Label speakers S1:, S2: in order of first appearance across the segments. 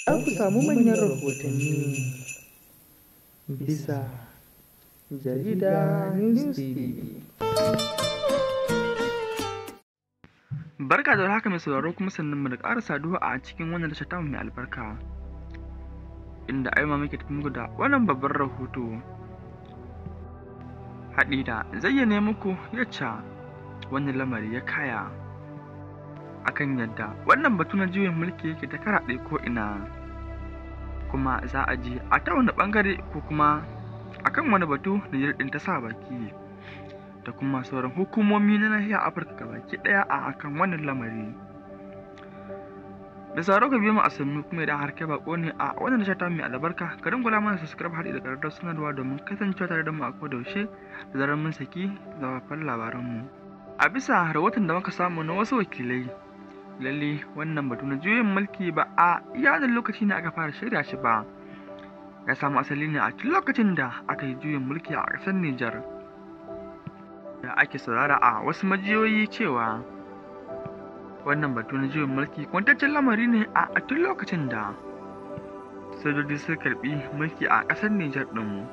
S1: Za ku samu manyan rahotanni bisa Jarida News TV.
S2: Barka da haka mai sauraro, kuma sannan mu da ƙara saduwa a cikin wannan tasha tamu mai albarka, inda a yau ma muke tafi muku da wannan babban rahoto haɗi da zayyane muku yacca wannan lamari ya kaya akan yadda wannan batu na juyin mulki yake ta karaɗe ko ina, kuma za a ji a ta wani ɓangare ko kuma akan wani batu Nijar ɗin ta sa baki da kuma sauran hukumomi na nahiyar Afirka gabaki ɗaya a akan wannan lamari. Da sauraro, ka biyo mu a sannu, kuma idan har kai bako ne a wannan tasha ta mai albarka, ka dangwala mana subscribe haɗi da ƙararrawar sanarwa domin kasancewa tare da mu a koda yaushe da zarar mun saki zafafan labaranmu. A bisa rahoton da muka samu na wasu wakilai, lalle wannan batu na juyin mulki ba a iya wannan lokaci ne aka fara shirya shi ba. Ya samu asali ne a tun lokacin da aka yi juyin mulki a ƙasar Nijar, da ake saurara a wasu majiyoyi cewa wannan batu na juyin mulki kwantaccen lamari ne a tun lokacin da sojoji suka karbi mulki a ƙasar Nijar ɗin.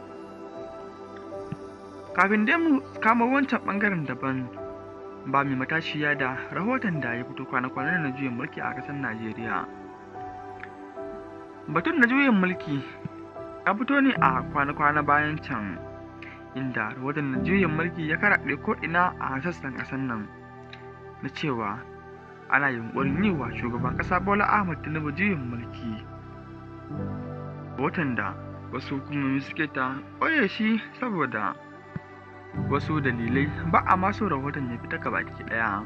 S2: Kafin dai mu kama wancan ɓangaren daban, ba mai matashiya da rahoton da ya fito kwana-kwanan na juyin mulki a ƙasar Najeriya. Batun na juyin mulki ya fito ne a kwana-kwana bayan can, inda rahoton na juyin mulki ya karaɗe ko'ina a sassan ƙasar nan, na cewa ana yunƙurin yi wa shugaban ƙasa Bola Ahmed Tinubu juyin mulki. Rahoton da wasu hukumomi suke ta ɓoye shi saboda wasu dalilai, ba a ma so rahoton ya fita gabaki ɗaya.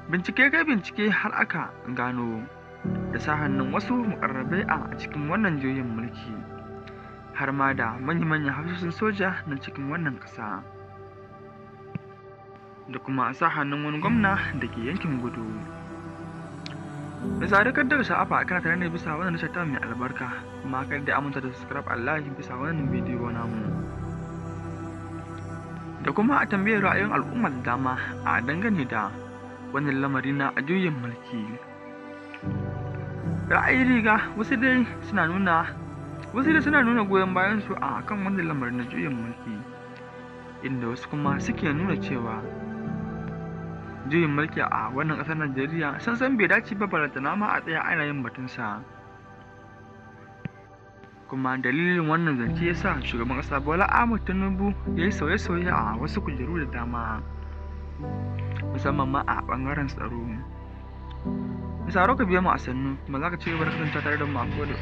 S2: Bincike kai bincike har aka gano da sa hannun wasu muƙarrabai a cikin wannan juyin mulki, har ma da manya-manyan hafsoshin soja na cikin wannan ƙasa, da kuma sa hannun wani gwamna da ke yankin gudu. Bisa dukkan daga sha'afa kana tare ne bisa wannan tasha mai albarka, kuma kar da aminta da subscribe Allah bisa wannan bidiyo namu. Da kuma a tambayar ra'ayin al'umma da dama a dangane da wannan lamari na juyin mulki. Ra'ayi riga, wasu dai suna nuna goyon bayan su a kan wannan lamarin na juyin mulki, inda wasu kuma suke nuna cewa juyin mulki a wannan ƙasar Najeriya san bai dace ba, balantana ma a tsaya ana yin batunsa. Kuma dalilin wannan zance ya sa shugaban ƙasa Bola Ahmed Tinubu ya yi sauye-sauye a wasu kujeru da dama, musamman ma a ɓangaren tsaro. Bisa ka biya mu a sannu, kuma za ka ci gaba da kasance tare da mu a koda